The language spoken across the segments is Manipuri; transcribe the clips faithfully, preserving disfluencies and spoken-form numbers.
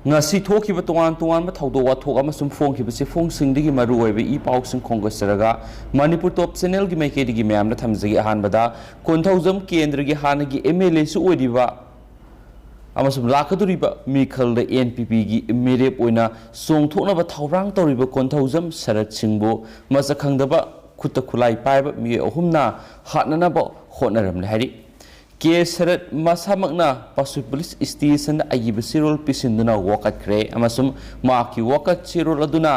ꯉꯁꯤ ꯊꯣꯛꯈꯤꯕ ꯇꯣꯉꯥꯟ ꯇꯣꯉꯥꯟꯕ ꯊꯧꯗꯣꯛ ꯋꯥꯊꯣꯛ ꯑꯃꯁꯨꯡ ꯐꯣꯡꯈꯤꯕ ꯆꯦꯐꯣꯡꯁꯤꯡꯗꯒꯤ ꯃꯔꯨꯑꯣꯏꯕ ꯏ ꯄꯥꯎꯁꯤꯡ ꯈꯣꯝꯒꯠꯆꯔꯒ ꯃꯅꯤꯄꯨꯔ ꯇꯣꯞ ꯆꯦꯅꯦꯜꯒꯤ ꯃꯥꯏꯀꯩꯗꯒꯤ ꯃꯌꯥꯝꯗ ꯊꯝꯖꯒꯦ꯫ ꯑꯍꯥꯟꯕꯗ ꯀꯣꯟꯊꯧꯖꯝ ꯀꯦꯟꯗ꯭ꯔꯒꯤ ꯍꯥꯟꯅꯒꯤ ꯑꯦꯝ ꯑꯦꯜ ꯑꯦꯁꯨ ꯑꯣꯏꯔꯤꯕ ꯑꯃꯁꯨꯡ ꯂꯥꯛꯀꯗꯧꯔꯤꯕ ꯃꯤꯈꯜꯗ ꯑꯦꯟ ꯄꯤ ꯄꯤꯒꯤ ꯃꯤꯔꯦꯞ ꯑꯣꯏꯅ ꯆꯣꯡꯊꯣꯛꯅꯕ ꯊꯧꯔꯥꯡ ꯇꯧꯔꯤꯕ ꯀꯣꯟꯊꯧꯖꯝ ꯁꯔꯠ ꯁꯤꯡꯕꯨ ꯃꯁꯛ ꯈꯪꯗꯕ ꯈꯨꯠꯇ ꯈꯨꯠꯂꯥꯏ ꯄꯥꯏꯕ ꯃꯤꯑꯣꯏ ꯑꯍꯨꯝꯅ ꯍꯥꯠꯅꯅꯕ ꯍꯣꯠꯅꯔꯝꯂꯦ ꯍꯥꯏꯔꯤ꯫ ꯀꯦ ꯁꯔꯠ ꯃꯁꯥꯃꯛꯅ ꯄꯥꯁꯨꯏ ꯄꯨꯂꯤꯁ ꯁ꯭ꯇꯦꯁꯟꯗ ꯑꯏꯕ ꯆꯦꯔꯣꯜ ꯄꯤꯁꯤꯟꯗꯨꯅ ꯋꯥꯀꯠꯈ꯭ꯔꯦ ꯑꯃꯁꯨꯡ ꯃꯍꯥꯛꯀꯤ ꯋꯥꯀꯠ ꯆꯦꯔꯣꯜ ꯑꯗꯨꯅ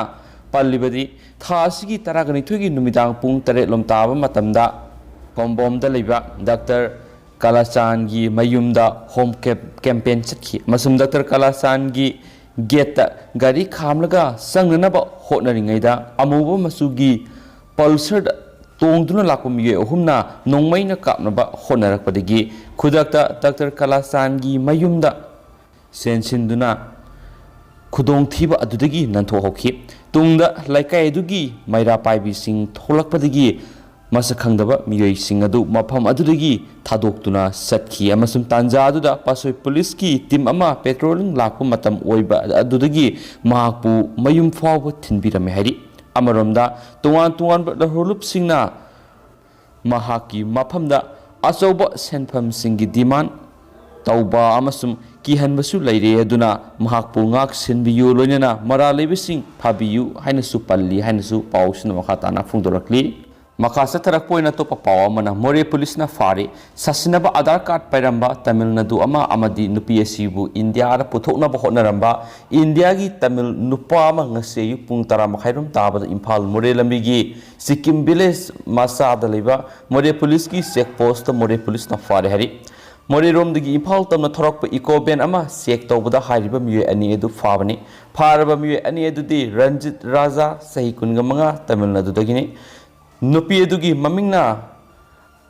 ꯄꯜꯂꯤꯕꯗꯤ ꯊꯥ ꯑꯁꯤꯒꯤ ꯇꯔꯥꯒ ꯅꯤꯊꯣꯏꯒꯤ ꯅꯨꯃꯤꯗꯥꯡ ꯄꯨꯡ ꯇꯔꯦꯠ ꯂꯣꯝ ꯇꯥꯕ ꯃꯇꯝꯗ ꯀꯣꯝꯕꯣꯝꯗ ꯂꯩꯕ ꯗꯥꯛꯇꯔ ꯀꯂꯥꯆꯥꯟꯒꯤ ꯃꯌꯨꯝꯗ ꯍꯣꯝ ꯀꯦꯝ-, ꯀꯦꯝꯄꯦꯟ ꯆꯠꯈꯤ ꯑꯃꯁꯨꯡ ꯗꯥꯛꯇꯔ ꯀꯂꯥꯆꯥꯟꯒꯤ ꯒꯦꯠꯇ ꯒꯥꯔꯤ ꯈꯥꯝꯂꯒ ꯆꯪꯅꯅꯕ ꯍꯣꯠꯅꯔꯤꯉꯩꯗ ꯑꯃꯨꯕ ꯃꯆꯨꯒꯤ ꯄꯜꯁꯔꯗ ꯇꯣꯡꯗꯨꯅ ꯂꯥꯛꯄ ꯃꯤꯑꯣꯏ ꯑꯍꯨꯝꯅ ꯅꯣꯡꯃꯩꯅ ꯀꯥꯞꯅꯕ ꯍꯣꯠꯅꯔꯛꯄꯗꯒꯤ ꯈꯨꯗꯛꯇ ꯗꯥꯛꯇꯔ ꯀꯂꯥꯆꯥꯟꯒꯤ ꯃꯌꯨꯝꯗ ꯆꯦꯟꯁꯤꯟꯗꯨꯅ ꯈꯨꯗꯣꯡꯊꯤꯕ ꯑꯗꯨꯗꯒꯤ ꯅꯥꯟꯊꯣꯛꯍꯧꯈꯤ꯫ ꯇꯨꯡꯗ ꯂꯩꯀꯥꯏ ꯑꯗꯨꯒꯤ ꯃꯩꯔꯥ ꯄꯥꯏꯕꯤꯁꯤꯡ ꯊꯣꯛꯂꯛꯄꯗꯒꯤ ꯃꯁꯛ ꯈꯪꯗꯕ ꯃꯤꯑꯣꯏꯁꯤꯡ ꯑꯗꯨ ꯃꯐꯝ ꯑꯗꯨꯗꯒꯤ ꯊꯥꯗꯣꯛꯇꯨꯅ ꯆꯠꯈꯤ ꯑꯃꯁꯨꯡ ꯇꯥꯟꯖꯥ ꯑꯗꯨꯗ ꯄꯥꯁꯣꯏ ꯄꯨꯂꯤꯁꯀꯤ ꯇꯤꯝ ꯑꯃ ꯄꯦꯇ꯭ꯔꯣꯂꯤꯡ ꯂꯥꯛꯄ ꯃꯇꯝ ꯑꯣꯏꯕ ꯑꯗꯨꯗꯒꯤ ꯃꯍꯥꯛꯄꯨ ꯃꯌꯨꯝ ꯐꯥꯎꯕ ꯊꯤꯟꯕꯤꯔꯝꯃꯤ ꯍꯥꯏꯔꯤ꯫ ꯑꯃꯔꯣꯝꯗ, ꯇꯣꯉꯥꯟ ꯇꯣꯉꯥꯟꯕ ꯂꯧꯍꯧꯂꯨꯞꯁꯤꯡꯅ ꯃꯍꯥꯛꯀꯤ ꯃꯐꯝꯗ ꯑꯆꯧꯕ ꯁꯦꯟꯐꯝꯁꯤꯡꯒꯤ ꯗꯤꯃꯥꯟ ꯇꯧꯕ ꯑꯃꯁꯨꯡ ꯀꯤꯍꯟꯕꯁꯨ ꯂꯩꯔꯦ, ꯑꯗꯨꯅ ꯃꯍꯥꯛꯄꯨ ꯉꯥꯛ ꯁꯦꯟꯕꯤꯌꯨ, ꯂꯣꯏꯅꯅ ꯃꯔꯥꯜ ꯂꯩꯕꯁꯤꯡ ꯐꯥꯕꯤꯌꯨ ꯍꯥꯏꯅꯁꯨ ꯄꯜꯂꯤ ꯍꯥꯏꯅꯁꯨ ꯄꯥꯎꯁꯤꯅ ꯃꯈꯥ ꯇꯥꯅ ꯐꯣꯡꯗꯣꯔꯛꯂꯤ꯫ ꯃꯈꯥ ꯆꯠꯊꯔꯛꯄ ꯑꯣꯏꯅ ꯑꯇꯣꯞꯄ ꯄꯥꯎ ꯑꯃꯅ, ꯃꯣꯔꯦ ꯄꯨꯂꯤꯁꯅ ꯐꯥꯔꯤ꯫ ꯁꯥꯁꯤꯟꯅꯕ ꯑꯙꯥꯔ ꯀꯥꯔꯗ ꯄꯥꯏꯔꯝꯕ ꯇꯥꯃꯤꯜ ꯅꯥꯗꯨ ꯑꯃ ꯑꯃꯗꯤ ꯅꯨꯄꯤ ꯑꯁꯤꯕꯨ ꯏꯟꯗꯤꯌꯥꯗ ꯄꯨꯊꯣꯛꯅꯕ ꯍꯣꯠꯅꯔꯝꯕ ꯏꯟꯗꯤꯌꯥꯒꯤ ꯇꯥꯃꯤꯜ ꯅꯨꯄꯥ ꯑꯃ ꯉꯁꯤ ꯑꯌꯨꯛ ꯄꯨꯡ ꯇꯔꯥ ꯃꯈꯥꯏꯔꯣꯝ ꯇꯥꯕꯗ ꯏꯝꯐꯥꯜ ꯃꯣꯔꯦ ꯂꯝꯕꯤꯒꯤ ꯁꯤꯛꯀꯤꯝ ꯚꯤꯂꯦꯖ ꯃꯆꯥꯗ ꯂꯩꯕ ꯃꯣꯔꯦ ꯄꯨꯂꯤꯁꯀꯤ ꯆꯦꯛ ꯄꯣꯁꯇ ꯃꯣꯔꯦ ꯄꯨꯂꯤꯁꯅ ꯐꯥꯔꯦ ꯍꯥꯏꯔꯤ꯫ ꯃꯣꯔꯦꯔꯣꯝꯗꯒꯤ ꯏꯝꯐꯥꯜ ꯇꯝꯅ ꯊꯧꯔꯛꯄ ꯏꯀꯣ ꯚꯦꯟ ꯑꯃ ꯆꯦꯛ ꯇꯧꯕꯗ ꯍꯥꯏꯔꯤꯕ ꯃꯤꯑꯣꯏ ꯑꯅꯤ ꯑꯗꯨ ꯐꯥꯕꯅꯤ꯫ ꯐꯥꯔꯕ ꯃꯤꯑꯣꯏ ꯑꯅꯤ ꯑꯗꯨꯗꯤ ꯔꯟꯖꯤꯠ ꯔꯥꯖꯥ, ꯆꯍꯤ ꯀꯨꯟꯒ ꯃꯉꯥ, ꯇꯥꯃꯤꯜ ꯅꯥꯗꯨꯗꯒꯤꯅꯤ꯫ ꯅꯨꯄꯤ ꯑꯗꯨꯒꯤ ꯃꯃꯤꯡꯅ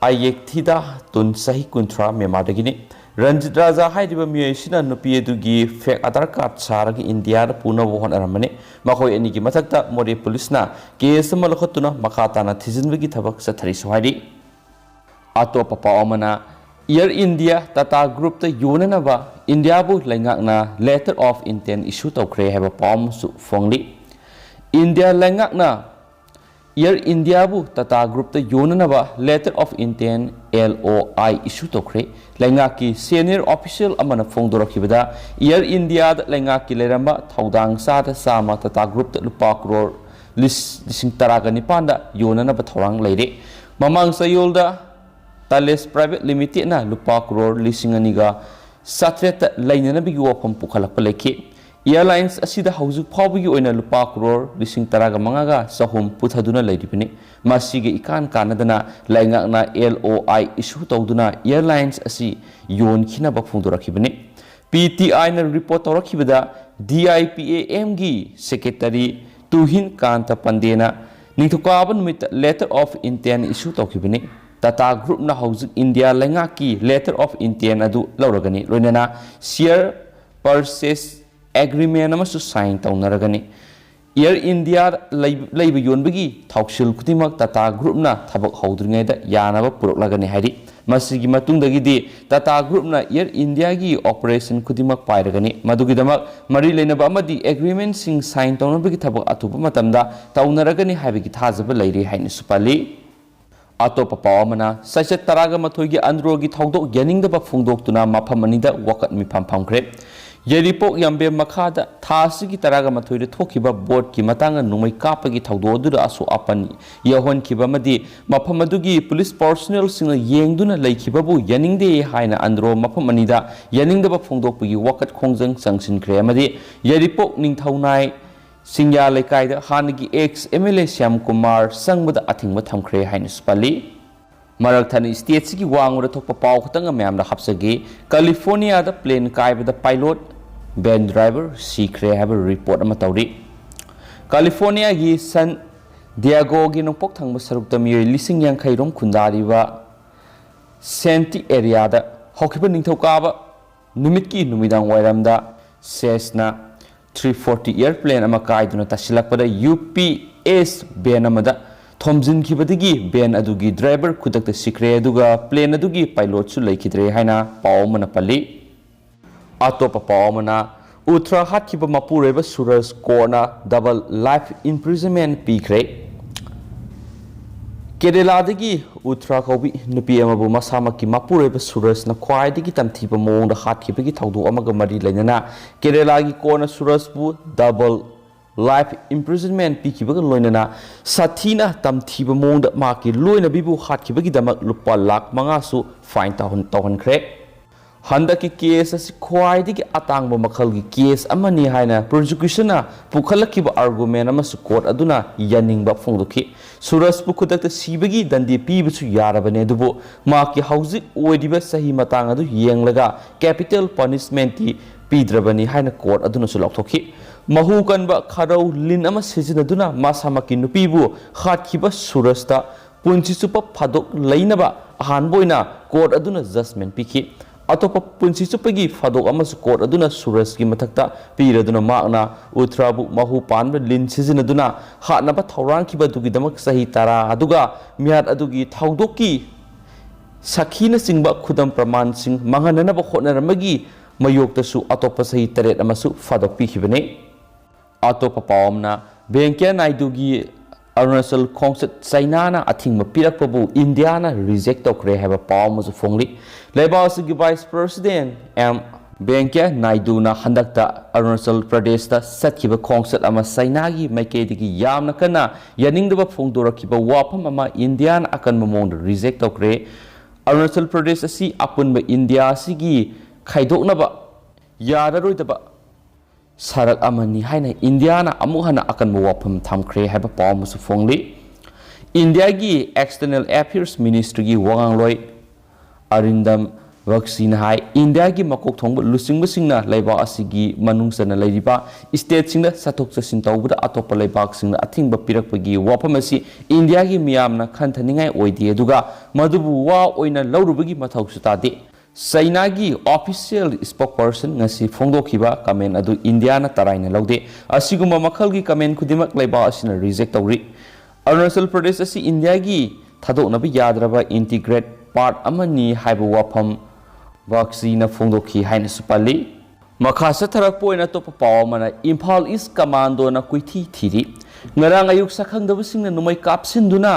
ꯑꯥꯏꯌꯦꯛꯊꯤꯗꯥ ꯇꯨꯟ, ꯆꯍꯤ ꯀꯨꯟꯊ꯭ꯔꯥ, ꯃ꯭ꯌꯥꯟꯃꯥꯔꯗꯒꯤꯅꯤ꯫ ꯔꯟꯖꯤꯠ ꯔꯥꯖꯥ ꯍꯥꯏꯔꯤꯕ ꯃꯤꯑꯣꯏ ꯑꯁꯤꯅ ꯅꯨꯄꯤ ꯑꯗꯨꯒꯤ ꯐꯦꯛ ꯑꯙꯥꯔ ꯀꯥꯔꯗ ꯁꯥꯔꯒ ꯏꯟꯗꯤꯌꯥꯗ ꯄꯨꯅꯕ ꯍꯣꯠꯅꯔꯝꯕꯅꯤ꯫ ꯃꯈꯣꯏ ꯑꯅꯤꯒꯤ ꯃꯊꯛꯇ ꯃꯣꯔꯦ ꯄꯨꯂꯤꯁꯅ ꯀꯦꯁ ꯑꯃ ꯂꯧꯈꯠꯇꯨꯅ ꯃꯈꯥ ꯇꯥꯅ ꯊꯤꯖꯤꯟꯕꯒꯤ ꯊꯕꯛ ꯆꯠꯊꯔꯤꯁꯨ ꯍꯥꯏꯔꯤ꯫ ꯑꯇꯣꯞꯄ ꯄꯥꯎ ꯑꯃꯅ, Air India Tata Groupꯇ ꯌꯣꯟꯅꯅꯕ ꯏꯟꯗꯤꯌꯥꯕꯨ ꯂꯩꯉꯥꯛꯅ letter of intent issue ꯇꯧꯈ꯭ꯔꯦ ꯍꯥꯏꯕ ꯄꯥꯎ ꯑꯃꯁꯨ ꯐꯣꯡꯂꯤ꯫ ꯏꯟꯗꯤꯌꯥ ꯂꯩꯉꯥꯛꯅ Air Indiaꯕꯨ Tata Groupꯇ ꯌꯣꯟꯅꯅꯕ letter of intent, L O I, issue ꯇꯧꯈ꯭ꯔꯦ꯫ ꯂꯩꯉꯥꯛꯀꯤ senior official ꯑꯃꯅ ꯐꯣꯡꯗꯣꯔꯛꯈꯤꯕꯗ, Air Indiaꯗ ꯂꯩꯉꯥꯛꯀꯤ ꯂꯩꯔꯝꯕ ꯊꯧꯗꯥꯡ ꯆꯥꯗ ꯆꯥꯝꯃ Tata Groupꯇ ꯂꯨꯄꯥ ꯀ꯭ꯔꯣꯔ ꯂꯤꯁꯤꯡ ꯇꯔꯥꯒ ꯅꯤꯄꯥꯟꯗ ꯌꯣꯟꯅꯅꯕ ꯊꯧꯔꯥꯡ ꯂꯩꯔꯦ꯫ ꯃꯃꯥꯡ ꯆꯌꯣꯜꯗ Thales Private Limitedꯅ ꯂꯨꯄꯥ ꯀ꯭ꯔꯣꯔ ꯂꯤꯁꯤꯡ ꯑꯅꯤꯒ ꯆꯥꯇ꯭ꯔꯦꯠꯇ ꯂꯩꯅꯅꯕꯒꯤ ꯋꯥꯐꯝ ꯄꯨꯈꯠꯂꯛꯄ ꯂꯩꯈꯤ꯫ Airlines ꯑꯁꯤꯗ ꯍꯧꯖꯤꯛ ꯐꯥꯎꯕꯒꯤ ꯑꯣꯏꯅ ꯂꯨꯄꯥ ꯀ꯭ꯔꯣꯔ ꯂꯤꯁꯤꯡ ꯇꯔꯥꯒ ꯃꯉꯥꯒ ꯆꯍꯨꯝ ꯄꯨꯊꯗꯨꯅ ꯂꯩꯔꯤꯕꯅꯤ꯫ ꯃꯁꯤꯒ ꯏꯀꯥꯟ ꯀꯥꯟꯅꯗꯅ ꯂꯩꯉꯥꯛꯅ L O I issue ꯇꯧꯗꯨꯅ airlines ꯑꯁꯤ ꯌꯣꯟꯈꯤꯅꯕ ꯐꯣꯡꯗꯣꯔꯛꯈꯤꯕꯅꯤ꯫ P T Iꯅ report ꯇꯧꯔꯛꯈꯤꯕꯗ, DIPAMꯒꯤ secretary ꯇꯨꯍꯤꯟ ꯀꯥꯟꯇ ꯄꯟꯗꯦꯅ ꯅꯤꯡꯊꯧꯀꯥꯕ ꯅꯨꯃꯤꯠꯇ letter of intent issue ꯇꯧꯈꯤꯕꯅꯤ꯫ Tata Groupꯅ ꯍꯧꯖꯤꯛ ꯏꯟꯗꯤꯌꯥ ꯂꯩꯉꯥꯛꯀꯤ letter of intent ꯑꯗꯨ ꯂꯧꯔꯒꯅꯤ, ꯂꯣꯏꯅꯅ share purchase agreement ꯑꯃꯁꯨ sign ꯇꯧꯅꯔꯒꯅꯤ꯫ Air India ꯂꯩ-, ꯂꯩꯕ ꯌꯣꯟꯕꯒꯤ ꯊꯧꯁꯤꯜ ꯈꯨꯗꯤꯡꯃꯛ Tata Groupꯅ ꯊꯕꯛ ꯍꯧꯗ꯭ꯔꯤꯉꯩꯗ ꯌꯥꯅꯕ ꯄꯨꯔꯛꯂꯒꯅꯤ ꯍꯥꯏꯔꯤ꯫ ꯃꯁꯤꯒꯤ ꯃꯇꯨꯡꯗꯒꯤꯗꯤ Tata Groupꯅ Air Indiaꯒꯤ operation ꯈꯨꯗꯤꯡꯃꯛ ꯄꯥꯏꯔꯒꯅꯤ꯫ ꯃꯗꯨꯒꯤꯗꯃꯛ ꯃꯔꯤ ꯂꯩꯅꯕ ꯑꯃꯗꯤ agreementꯁꯤꯡ sign ꯇꯧꯅꯕꯒꯤ ꯊꯕꯛ ꯑꯊꯨꯕ ꯃꯇꯝꯗ ꯇꯧꯅꯔꯒꯅꯤ ꯍꯥꯏꯕꯒꯤ ꯊꯥꯖꯕ ꯂꯩꯔꯤ ꯍꯥꯏꯅꯁꯨ ꯄꯜꯂꯤ꯫ ꯑꯇꯣꯞꯄ ꯄꯥꯎ ꯑꯃꯅ, ꯆꯩꯆꯠ ꯇꯔꯥꯒ ꯃꯥꯊꯣꯏꯒꯤ ꯑꯟꯗ꯭ꯔꯣꯒꯤ ꯊꯧꯗꯣꯛ ꯌꯥꯅꯤꯡꯗꯕ ꯐꯣꯡꯗꯣꯛꯇꯨꯅ ꯃꯐꯝ ꯑꯅꯤꯗ ꯋꯥꯀꯠ ꯃꯤꯐꯝ ꯐꯝꯈ꯭ꯔꯦ꯫ ꯌꯥꯏꯔꯤꯄꯣꯛ ꯌꯥꯝꯕꯦꯝ ꯃꯈꯥꯗ ꯊꯥ ꯑꯁꯤꯒꯤ ꯇꯔꯥꯒ ꯃꯥꯊꯣꯏꯗ ꯊꯣꯛꯈꯤꯕ ꯕꯣꯠꯀꯤ ꯃꯇꯥꯡꯗ ꯅꯣꯡꯃꯩ ꯀꯥꯞꯄꯒꯤ ꯊꯧꯗꯣꯛ ꯑꯗꯨꯗ ꯑꯁꯣꯛ ꯑꯄꯟ ꯌꯥꯎꯍꯟꯈꯤꯕ ꯑꯃꯗꯤ ꯃꯐꯝ ꯑꯗꯨꯒꯤ ꯄꯨꯂꯤꯁ personnelꯁꯤꯡꯅ ꯌꯦꯡꯗꯨꯅ ꯂꯩꯈꯤꯕꯕꯨ ꯌꯥꯅꯤꯡꯗꯦ ꯍꯥꯏꯅ ꯑꯟꯗ꯭ꯔꯣ ꯃꯐꯝ ꯑꯅꯤꯗ ꯌꯥꯅꯤꯡꯗꯕ ꯐꯣꯡꯗꯣꯛꯄꯒꯤ ꯋꯥꯀꯠ ꯈꯣꯡꯖꯪ ꯆꯪꯁꯤꯟꯈ꯭ꯔꯦ ꯑꯃꯗꯤ ꯌꯥꯏꯔꯤꯄꯣꯛ ꯅꯤꯡꯊꯧꯅꯥꯏ ꯁꯤꯡꯌꯥ ꯂꯩꯀꯥꯏꯗ ꯍꯥꯟꯅꯒꯤ ex MLA ꯁ꯭ꯌꯥꯝ ꯀꯨꯃꯥꯔ ꯆꯪꯕꯗ ꯑꯊꯤꯡꯕ ꯊꯝꯈ꯭ꯔꯦ ꯍꯥꯏꯅꯁꯨ ꯄꯜꯂꯤ꯫ ꯃꯔꯛ ꯊꯠꯅ stateꯁꯤꯒꯤ ꯋꯥꯡꯃꯗ ꯊꯣꯛꯄ ꯄꯥꯎ ꯈꯛꯇꯪ ꯃꯌꯥꯝꯗ ꯍꯥꯞꯆꯒꯦ꯫ Californiaꯗ plane ꯀꯥꯏꯕꯗ pilot, van driver ꯁꯤꯈ꯭ꯔꯦ ꯍꯥꯏꯕ report ꯑꯃ ꯇꯧꯔꯤ꯫ Californiaꯒꯤ San Diegoꯒꯤ ꯅꯣꯡꯄꯣꯛ ꯊꯪꯕ ꯁꯔꯨꯛꯇ ꯃꯤꯑꯣꯏ ꯂꯤꯁꯤꯡ ꯌꯥꯡꯈꯩ ꯔꯣꯝ ꯈꯨꯟꯗꯥꯔꯤꯕ Santee areaꯗ ꯍꯧꯈꯤꯕ ꯅꯤꯡꯊꯧꯀꯥꯕ ꯅꯨꯃꯤꯠꯀꯤ ꯅꯨꯃꯤꯗꯥꯡ ꯋꯥꯏꯔꯝꯗ Cessna three forty airplane ꯑꯃ ꯀꯥꯏꯗꯨꯅ ꯇꯥꯁꯤꯜꯂꯛꯄꯗ UPS van ꯑꯃꯗ ꯊꯣꯝꯖꯤꯟꯈꯤꯕꯗꯒꯤ ꯚꯦꯟ ꯑꯗꯨꯒꯤ ꯗ꯭ꯔꯥꯏꯚꯔ ꯈꯨꯗꯛꯇ ꯁꯤꯈ꯭ꯔꯦ, ꯑꯗꯨꯒ ꯄ꯭ꯂꯦꯟ ꯑꯗꯨꯒꯤ ꯄꯥꯏꯂꯣꯠꯁꯨ ꯂꯩꯈꯤꯗ꯭ꯔꯦ ꯍꯥꯏꯅ ꯄꯥꯎ ꯑꯃꯅ ꯄꯜꯂꯤ꯫ ꯑꯇꯣꯞꯄ ꯄꯥꯎ ꯑꯃꯅ, ꯎꯠꯇ꯭ꯔꯥ ꯍꯥꯠꯈꯤꯕ ꯃꯄꯨꯔꯣꯏꯕ ꯁꯨꯔꯖ ꯀꯣꯔꯠꯅ ꯗꯕꯜ ꯂꯥꯏꯐ ꯏꯝꯄ꯭ꯔꯤꯖꯟꯃꯦꯟ ꯄꯤꯈ꯭ꯔꯦ꯫ ꯀꯦꯔꯦꯂꯥꯗꯒꯤ ꯎꯠꯇ꯭ꯔꯥ ꯀꯧꯕꯤ ꯅꯨꯄꯤ ꯑꯃꯕꯨ ꯃꯁꯥꯃꯛꯀꯤ ꯃꯄꯨꯔꯣꯏꯕ ꯁꯨꯔꯖꯅ ꯈ꯭ꯋꯥꯏꯗꯒꯤ ꯇꯝꯊꯤꯕ ꯃꯑꯣꯡꯗ ꯍꯥꯠꯈꯤꯕꯒꯤ ꯊꯧꯗꯣꯛ ꯑꯃꯒ ꯃꯔꯤ ꯂꯩꯅꯅ ꯀꯦꯔꯦꯂꯥꯒꯤ ꯀꯣꯔꯠꯅ ꯁꯨꯔꯖꯄꯨ ꯗꯕꯜ ꯂꯥꯏꯐ ꯏꯝꯄ꯭ꯔꯤꯖꯟꯃꯦꯟ ꯄꯤꯈꯤꯕꯒ ꯂꯣꯏꯅꯅ ꯁꯥꯊꯤꯅ ꯇꯝꯊꯤꯕ ꯃꯑꯣꯡꯗ ꯃꯍꯥꯛꯀꯤ ꯂꯣꯏꯅꯕꯤꯕꯨ ꯍꯥꯠꯈꯤꯕꯒꯤꯗꯃꯛ ꯂꯨꯄꯥ ꯂꯥꯈ ꯃꯉꯥꯁꯨ ꯐꯥꯏꯟ ꯇꯧꯍꯟ-, ꯇꯧꯍꯟꯈ꯭ꯔꯦ꯫ ꯍꯟꯗꯛꯀꯤ ꯀꯦꯁ ꯑꯁꯤ ꯈ꯭ꯋꯥꯏꯗꯒꯤ ꯑꯇꯥꯡꯕ ꯃꯈꯜꯒꯤ ꯀꯦꯁ ꯑꯃꯅꯤ ꯍꯥꯏꯅ ꯄ꯭ꯔꯣꯁꯤꯀ꯭ꯌꯨꯁꯟꯅ ꯄꯨꯈꯠꯂꯛꯈꯤꯕ ꯑꯥꯔꯒꯨꯃꯦꯟ ꯑꯃꯁꯨ ꯀꯣꯔꯠ ꯑꯗꯨꯅ ꯌꯥꯅꯤꯡꯕ ꯐꯣꯡꯗꯣꯛꯈꯤ꯫ ꯁꯨꯔꯖꯄꯨ ꯈꯨꯗꯛꯇ ꯁꯤꯕꯒꯤ ꯗꯟꯗꯤ ꯄꯤꯕꯁꯨ ꯌꯥꯔꯕꯅꯤ, ꯑꯗꯨꯕꯨ ꯃꯍꯥꯛꯀꯤ ꯍꯧꯖꯤꯛ ꯑꯣꯏꯔꯤꯕ ꯆꯍꯤ ꯃꯇꯥꯡ ꯑꯗꯨ ꯌꯦꯡꯂꯒ ꯀꯦꯄꯤꯇꯦꯜ ꯄꯅꯤꯁꯃꯦꯟꯠꯇꯤ ꯄꯤꯗ꯭ꯔꯕꯅꯤ ꯍꯥꯏꯅ ꯀꯣꯔꯠ ꯑꯗꯨꯅꯁꯨ ꯂꯥꯎꯊꯣꯛꯈꯤ꯫ ꯃꯍꯨ ꯀꯟꯕ ꯈꯔꯧ ꯂꯤꯟ ꯑꯃ ꯁꯤꯖꯤꯟꯅꯗꯨꯅ ꯃꯁꯥꯃꯛꯀꯤ ꯅꯨꯄꯤꯕꯨ ꯍꯥꯠꯈꯤꯕ ꯁꯨꯔꯖꯇ ꯄꯨꯟꯁꯤ ꯆꯨꯞꯄ ꯐꯥꯗꯣꯛ ꯂꯩꯅꯕ ꯑꯍꯥꯟꯕ ꯑꯣꯏꯅ ꯀꯣꯔꯠ ꯑꯗꯨꯅ ꯖꯖꯃꯦꯟꯠ ꯄꯤꯈꯤ꯫ ꯑꯇꯣꯞꯄ ꯄꯨꯟꯁꯤ ꯆꯨꯞꯄꯒꯤ ꯐꯥꯗꯣꯛ ꯑꯃꯁꯨ ꯀꯣꯔꯠ ꯑꯗꯨꯅ ꯁꯨꯔꯖꯀꯤ ꯃꯊꯛꯇ ꯄꯤꯔꯗꯨꯅ ꯃꯍꯥꯛꯅ ꯎꯠꯇ꯭ꯔꯥꯕꯨ ꯃꯍꯨ ꯄꯥꯟꯕ ꯂꯤꯟ ꯁꯤꯖꯤꯟꯅꯗꯨꯅ ꯍꯥꯠꯅꯕ ꯊꯧꯔꯥꯡꯈꯤꯕ ꯑꯗꯨꯒꯤꯗꯃꯛ ꯆꯍꯤ ꯇꯔꯥ, ꯑꯗꯨꯒ ꯃꯤꯍꯥꯠ ꯑꯗꯨꯒꯤ ꯊꯧꯗꯣꯛꯀꯤ ꯁꯥꯈꯤꯅꯆꯤꯡꯕ ꯈꯨꯗꯝ ꯄ꯭ꯔꯃꯥꯟꯁꯤꯡ ꯃꯥꯡꯍꯟꯅꯅꯕ ꯍꯣꯠꯅꯔꯝꯕꯒꯤ ꯃꯥꯌꯣꯛꯇꯁꯨ ꯑꯇꯣꯞꯄ ꯆꯍꯤ ꯇꯔꯦꯠ ꯑꯃꯁꯨ ꯐꯥꯗꯣꯛꯄꯤꯈꯤꯕꯅꯤ꯫ ꯑꯇꯣꯞꯄ ꯄꯥꯎ ꯑꯃꯅ, ꯚꯦꯡꯀꯌꯥ ꯅꯥꯏꯗꯨꯒꯤ ꯑꯔꯨꯅꯥꯆꯜ ꯈꯣꯡꯆꯠ ꯆꯥꯏꯅꯥꯅ ꯑꯊꯤꯡꯕ ꯄꯤꯔꯛꯄꯕꯨ ꯏꯟꯗꯤꯌꯥꯅ ꯔꯤꯖꯦꯛ ꯇꯧꯈ꯭ꯔꯦ ꯍꯥꯏꯕ ꯄꯥꯎ ꯑꯃꯁꯨ ꯐꯣꯡꯂꯤ꯫ ꯂꯩꯕꯥꯛ ꯑꯁꯤꯒꯤ ꯚꯥꯏꯁ ꯄ꯭ꯔꯁꯤꯗꯦꯟꯠ ꯑꯦꯝ ꯚꯦꯡꯀꯌꯥ ꯅꯥꯏꯗꯨꯅ ꯍꯟꯗꯛꯇ ꯑꯔꯨꯅꯥꯆꯜ ꯄ꯭ꯔꯗꯦꯁꯇ ꯆꯠꯈꯤꯕ ꯈꯣꯡꯆꯠ ꯑꯃ ꯆꯥꯏꯅꯥꯒꯤ ꯃꯥꯏꯀꯩꯗꯒꯤ ꯌꯥꯝꯅ ꯀꯟꯅ ꯌꯥꯅꯤꯡꯗꯕ ꯐꯣꯡꯗꯣꯔꯛꯈꯤꯕ ꯋꯥꯐꯝ ꯑꯃ ꯏꯟꯗꯤꯌꯥꯅ ꯑꯀꯟꯕ ꯃꯑꯣꯡꯗ ꯔꯤꯖꯦꯛ ꯇꯧꯈ꯭ꯔꯦ꯫ ꯑꯔꯨꯅꯥꯆꯜ ꯄ꯭ꯔꯗꯦꯁ ꯑꯁꯤ ꯑꯄꯨꯟꯕ ꯏꯟꯗꯤꯌꯥ ꯑꯁꯤꯒꯤ ꯈꯥꯏꯗꯣꯛꯅꯕ ꯌꯥꯔꯔꯣꯏꯗꯕ ꯁꯔꯛ ꯑꯃꯅꯤ ꯍꯥꯏꯅ ꯏꯟꯗꯤꯌꯥꯅ ꯑꯃꯨꯛ ꯍꯟꯅ ꯑꯀꯟꯕ ꯋꯥꯐꯝ ꯊꯝꯈ꯭ꯔꯦ ꯍꯥꯏꯕ ꯄꯥꯎ ꯑꯃꯁꯨ ꯐꯣꯡꯂꯤ꯫ ꯏꯟꯗꯤꯌꯥꯒꯤ ꯑꯦꯛꯁꯇꯔꯅꯦꯜ ꯑꯦꯐꯤꯌꯔꯁ ꯃꯤꯅꯤꯁꯇ꯭ꯔꯤꯒꯤ ꯋꯥꯉꯥꯡꯂꯣꯏ ꯑꯔꯤꯟꯗꯝ ꯕꯛꯁꯤꯅ ꯍꯥꯏ, ꯏꯟꯗꯤꯌꯥꯒꯤ ꯃꯀꯣꯛ ꯊꯣꯡꯕ ꯂꯨꯆꯤꯡꯕꯁꯤꯡꯅ ꯂꯩꯕꯥꯛ ꯑꯁꯤꯒꯤ ꯃꯅꯨꯡ ꯆꯟꯅ ꯂꯩꯔꯤꯕ ꯁ꯭ꯇꯦꯠꯁꯤꯡꯗ ꯆꯠꯊꯣꯛ ꯆꯠꯁꯤꯟ ꯇꯧꯕꯗ ꯑꯇꯣꯞꯄ ꯂꯩꯕꯥꯛꯁꯤꯡꯅ ꯑꯊꯤꯡꯕ ꯄꯤꯔꯛꯄꯒꯤ ꯋꯥꯐꯝ ꯑꯁꯤ ꯏꯟꯗꯤꯌꯥꯒꯤ ꯃꯤꯌꯥꯝꯅ ꯈꯟꯊꯅꯤꯡꯉꯥꯏ ꯑꯣꯏꯗꯦ, ꯑꯗꯨꯒ ꯃꯗꯨꯕꯨ ꯋꯥ ꯑꯣꯏꯅ ꯂꯧꯔꯨꯕꯒꯤ ꯃꯊꯧꯁꯨ ꯇꯥꯗꯦ꯫ ꯆꯥꯏꯅꯥꯒꯤ ꯑꯣꯐꯤꯁꯤꯌꯦꯜ ꯁ꯭ꯄꯣꯛꯄꯔꯁꯟ ꯉꯁꯤ ꯐꯣꯡꯗꯣꯛꯈꯤꯕ ꯀꯃꯦꯟ ꯑꯗꯨ ꯏꯟꯗꯤꯌꯥꯅ ꯇꯔꯥꯏꯅ ꯂꯧꯗꯦ꯫ ꯑꯁꯤꯒꯨꯝꯕ ꯃꯈꯜꯒꯤ ꯀꯃꯦꯟ ꯈꯨꯗꯤꯡꯃꯛ ꯂꯩꯕꯥꯛ ꯑꯁꯤꯅ ꯔꯤꯖꯦꯛ ꯇꯧꯔꯤ꯫ ꯑꯔꯨꯅꯥꯆꯜ ꯄ꯭ꯔꯗꯦꯁ ꯑꯁꯤ ꯏꯟꯗꯤꯌꯥꯒꯤ ꯊꯥꯗꯣꯛꯅꯕ ꯌꯥꯗ꯭ꯔꯕ ꯏꯟꯇꯤꯒ꯭ꯔꯦꯠ ꯄꯥꯔꯠ ꯑꯃꯅꯤ ꯍꯥꯏꯕ ꯋꯥꯐꯝ ꯕꯥꯒꯆꯤꯅ ꯐꯣꯡꯗꯣꯛꯈꯤ ꯍꯥꯏꯅꯁꯨ ꯄꯜꯂꯤ꯫ ꯃꯈꯥ ꯆꯠꯊꯔꯛꯄ ꯑꯣꯏꯅ ꯑꯇꯣꯞꯄ ꯄꯥꯎ ꯑꯃꯅ, ꯏꯝꯐꯥꯜ ꯏꯁ ꯀꯃꯥꯟꯗꯣꯅ ꯀꯣꯏꯊꯤ ꯊꯤꯔꯤ꯫ ꯉꯔꯥꯡ ꯑꯌꯨꯛ ꯁꯛꯈꯪꯗꯕꯁꯤꯡꯅ ꯅꯣꯡꯃꯩ ꯀꯥꯞꯁꯤꯟꯗꯨꯅ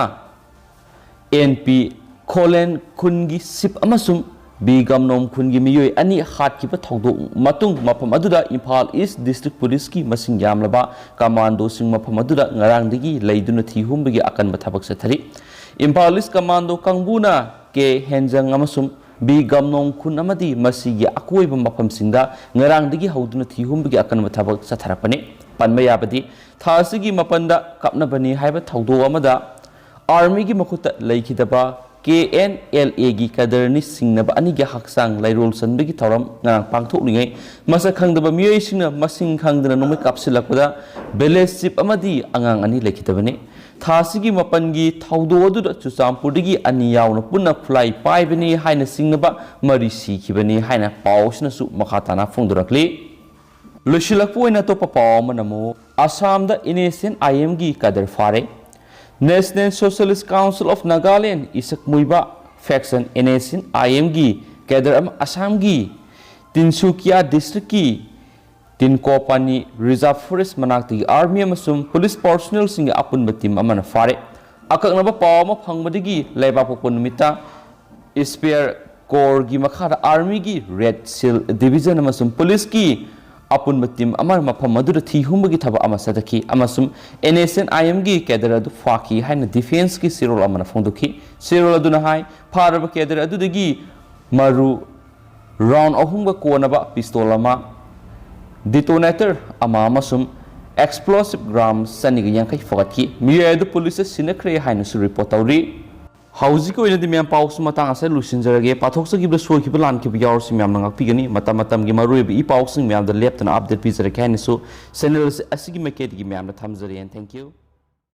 ꯑꯦꯟ ꯄꯤ ꯈꯣꯂꯦꯟ ꯈꯨꯟꯒꯤ ꯁꯤꯞ ꯑꯃꯁꯨꯡ ꯕꯤ ꯒꯝꯅꯣꯝ ꯈꯨꯟꯒꯤ ꯃꯤꯑꯣꯏ ꯑꯅꯤ ꯍꯥꯠꯈꯤꯕ ꯊꯧꯗꯣꯛ ꯃꯇꯨꯡ, ꯃꯐꯝ ꯑꯗꯨꯗ ꯏꯝꯐꯥꯜ ꯏꯁ ꯗꯤꯁꯇ꯭ꯔꯤꯛ ꯄꯨꯂꯤꯁꯀꯤ ꯃꯁꯤꯡ ꯌꯥꯝꯂꯕ ꯀꯃꯥꯟꯗꯣꯁꯤꯡ ꯃꯐꯝ ꯑꯗꯨꯗ ꯉꯔꯥꯡꯗꯒꯤ ꯂꯩꯗꯨꯅ ꯊꯤ ꯍꯨꯝꯕꯒꯤ ꯑꯀꯟꯕ ꯊꯕꯛ ꯆꯠꯊꯔꯤ꯫ ꯏꯝꯐꯥꯜ ꯏꯁ ꯀꯃꯥꯟꯗꯣ ꯀꯥꯡꯕꯨꯅ ꯀꯦ ꯍꯦꯟꯖꯪ ꯑꯃꯁꯨꯡ ꯕꯤ ꯒꯝꯅꯣꯡ ꯈꯨꯟ ꯑꯃꯗꯤ ꯃꯁꯤꯒꯤ ꯑꯀꯣꯏꯕ ꯃꯐꯝꯁꯤꯡꯗ ꯉꯔꯥꯡꯗꯒꯤ ꯍꯧꯗꯨꯅ ꯊꯤ ꯍꯨꯝꯕꯒꯤ ꯑꯀꯟꯕ ꯊꯕꯛ ꯆꯠꯊꯔꯛꯄꯅꯤ꯫ ꯄꯟꯕ ꯌꯥꯕꯗꯤ, ꯊꯥ ꯑꯁꯤꯒꯤ ꯃꯥꯄꯟꯗ ꯀꯥꯞꯅꯕꯅꯤ ꯍꯥꯏꯕ ꯊꯧꯗꯣꯛ ꯑꯃꯗ ꯑꯥꯔꯃꯤꯒꯤ ꯃꯈꯨꯠꯇ ꯂꯩꯈꯤꯗꯕ ꯀꯦ ꯑꯦꯟ ꯑꯦꯜ ꯑꯦꯒꯤ ꯀꯦꯗꯔꯅꯤ ꯁꯤꯡꯅꯕ ꯑꯅꯤꯒꯤ ꯍꯛꯆꯥꯡ ꯂꯩꯔꯣꯜ ꯆꯟꯕꯒꯤ ꯊꯧꯔꯝ ꯉꯔꯥꯡ ꯄꯥꯡꯊꯣꯛꯂꯤꯉꯩ, ꯃꯁꯛ ꯈꯪꯗꯕ ꯃꯤꯑꯣꯏꯁꯤꯡꯅ ꯃꯁꯤꯡ ꯈꯪꯗꯅ ꯅꯣꯡꯃꯩ ꯀꯥꯞꯁꯤꯜꯂꯛꯄꯗ ꯚꯤꯂꯦꯖ ꯆꯤꯞ ꯑꯃꯗꯤ ꯑꯉꯥꯡ ꯑꯅꯤ ꯂꯩꯈꯤꯗꯕꯅꯤ꯫ ꯊꯥ ꯑꯁꯤꯒꯤ ꯃꯥꯄꯟꯒꯤ ꯊꯧꯗꯣꯛ ꯑꯗꯨꯗ ꯆꯨꯔꯆꯥꯟꯄꯨꯔꯗꯒꯤ ꯑꯅꯤ ꯌꯥꯎꯅ ꯄꯨꯟꯅ ꯈꯨꯠꯂꯥꯏ ꯄꯥꯏꯕꯅꯤ ꯍꯥꯏꯅ ꯆꯤꯡꯅꯕ ꯃꯔꯤ ꯁꯤꯈꯤꯕꯅꯤ ꯍꯥꯏꯅ ꯄꯥꯎ ꯑꯁꯤꯅꯁꯨ ꯃꯈꯥ ꯇꯥꯅ ꯐꯣꯡꯗꯣꯔꯛꯂꯤ꯫ ꯂꯣꯏꯁꯤꯜꯂꯛꯄ ꯑꯣꯏꯅ ꯑꯇꯣꯞꯄ ꯄꯥꯎ ꯑꯃꯅ ꯑꯃꯨꯛ, ꯑꯁꯥꯝꯗ ꯑꯦꯟ ꯑꯦꯁ ꯑꯦꯟ ꯑꯥꯏ ꯑꯦꯝꯒꯤ ꯀꯦꯗꯔ ꯐꯥꯔꯦ꯫ National Socialist Council of Nagaland Isak Muivah faction N S N I ꯑꯦꯝꯒꯤ ꯀꯦꯗꯔ ꯑꯃ ꯑꯁꯥꯝꯒꯤ ꯇꯤꯟꯁꯨꯀꯤꯌꯥ ꯗꯤꯁꯇ꯭ꯔꯤꯛꯀꯤ ꯇꯤꯟꯀꯣꯄꯥꯅꯤ ꯔꯤꯖꯥꯔꯚ ꯐꯣꯔꯦꯁ ꯃꯅꯥꯛꯇꯒꯤ ꯑꯥꯔꯃꯤ ꯑꯃꯁꯨꯡ ꯄꯨꯂꯤꯁ ꯄꯥꯔꯁꯣꯅꯦꯜꯁꯤꯡꯒꯤ ꯑꯄꯨꯟꯕ ꯇꯤꯝ ꯑꯃꯅ ꯐꯥꯔꯦ꯫ ꯑꯀꯛꯅꯕ ꯄꯥꯎ ꯑꯃ ꯐꯪꯕꯗꯒꯤ ꯂꯩꯕꯥꯛꯄꯣꯛꯄ ꯅꯨꯃꯤꯠꯇ ꯏꯁꯄꯤꯌꯔ ꯀꯣꯔꯒꯤ ꯃꯈꯥꯗ ꯑꯥꯔꯃꯤꯒꯤ ꯔꯦꯗ ꯁꯤꯜ ꯗꯤꯕꯤꯖꯟ ꯑꯃꯁꯨꯡ ꯄꯨꯂꯤꯁꯀꯤ ꯑꯄꯨꯟꯕ ꯇꯤꯝ ꯑꯃ ꯃꯐꯝ ꯑꯗꯨꯗ ꯊꯤ ꯍꯨꯝꯕꯒꯤ ꯊꯕꯛ ꯑꯃ ꯆꯠꯊꯈꯤ ꯑꯃꯁꯨꯡ ꯑꯦꯟ ꯑꯦꯁ ꯑꯦꯟ ꯑꯥꯏ ꯑꯦꯝꯒꯤ ꯀꯦꯗꯔ ꯑꯗꯨ ꯐꯥꯈꯤ ꯍꯥꯏꯅ ꯗꯤꯐꯦꯟꯁꯀꯤ ꯆꯦꯔꯣꯜ ꯑꯃꯅ ꯐꯣꯡꯗꯣꯛꯈꯤ꯫ ꯆꯦꯔꯣꯜ ꯑꯗꯨꯅ ꯍꯥꯏ, ꯐꯥꯔꯕ ꯀꯦꯗꯔ ꯑꯗꯨꯗꯒꯤ ꯃꯔꯨ ꯔꯥꯎꯟ ꯑꯍꯨꯝꯒ ꯀꯣꯟꯅꯕ ꯄꯤꯁꯇꯣꯜ ꯑꯃ, ꯗꯤꯇꯣꯅꯦꯇꯔ ꯑꯃ ꯑꯃꯁꯨꯡ ꯑꯦꯛꯁꯄ꯭ꯂꯣꯁꯤꯞ ꯒ꯭ꯔꯥꯝ ꯆꯅꯤꯒ ꯌꯥꯡꯈꯩ ꯐꯒꯠꯈꯤ꯫ ꯃꯤꯑꯣꯏ ꯑꯗꯨ ꯄꯨꯂꯤꯁꯇ ꯁꯤꯟꯅꯈ꯭ꯔꯦ ꯍꯥꯏꯅꯁꯨ ꯔꯤꯄꯣꯔꯠ ꯇꯧꯔꯤ꯫ ꯍꯧꯖꯤꯛꯀꯤ ꯑꯣꯏꯅꯗꯤ ꯃꯌꯥꯝ ꯄꯥꯎꯁꯤ ꯃꯇꯥꯡ ꯑꯁꯤꯗ ꯂꯣꯏꯁꯤꯟꯖꯔꯒꯦ꯫ ꯄꯥꯊꯣꯛꯆꯈꯤꯕꯗ ꯁꯣꯏꯈꯤꯕ ꯂꯥꯟꯈꯤꯕ ꯌꯥꯎꯔꯁꯨ ꯃꯌꯥꯝꯅ ꯉꯥꯛꯄꯤꯒꯅꯤ꯫ ꯃꯇꯝ ꯃꯇꯝꯒꯤ ꯃꯔꯨꯑꯣꯏꯕ ꯏ ꯄꯥꯎꯁꯤꯡ ꯃꯌꯥꯝꯗ ꯂꯦꯞꯇꯅ ꯑꯞꯗꯦꯠ ꯄꯤꯖꯔꯛꯀꯦ ꯍꯥꯏꯅꯁꯨ ꯆꯦꯅꯦꯜ ꯑꯁꯤꯒꯤ ꯃꯥꯏꯀꯩꯗꯒꯤ ꯃꯌꯥꯝꯗ ꯊꯝꯖꯔꯤ꯫ And thank you꯫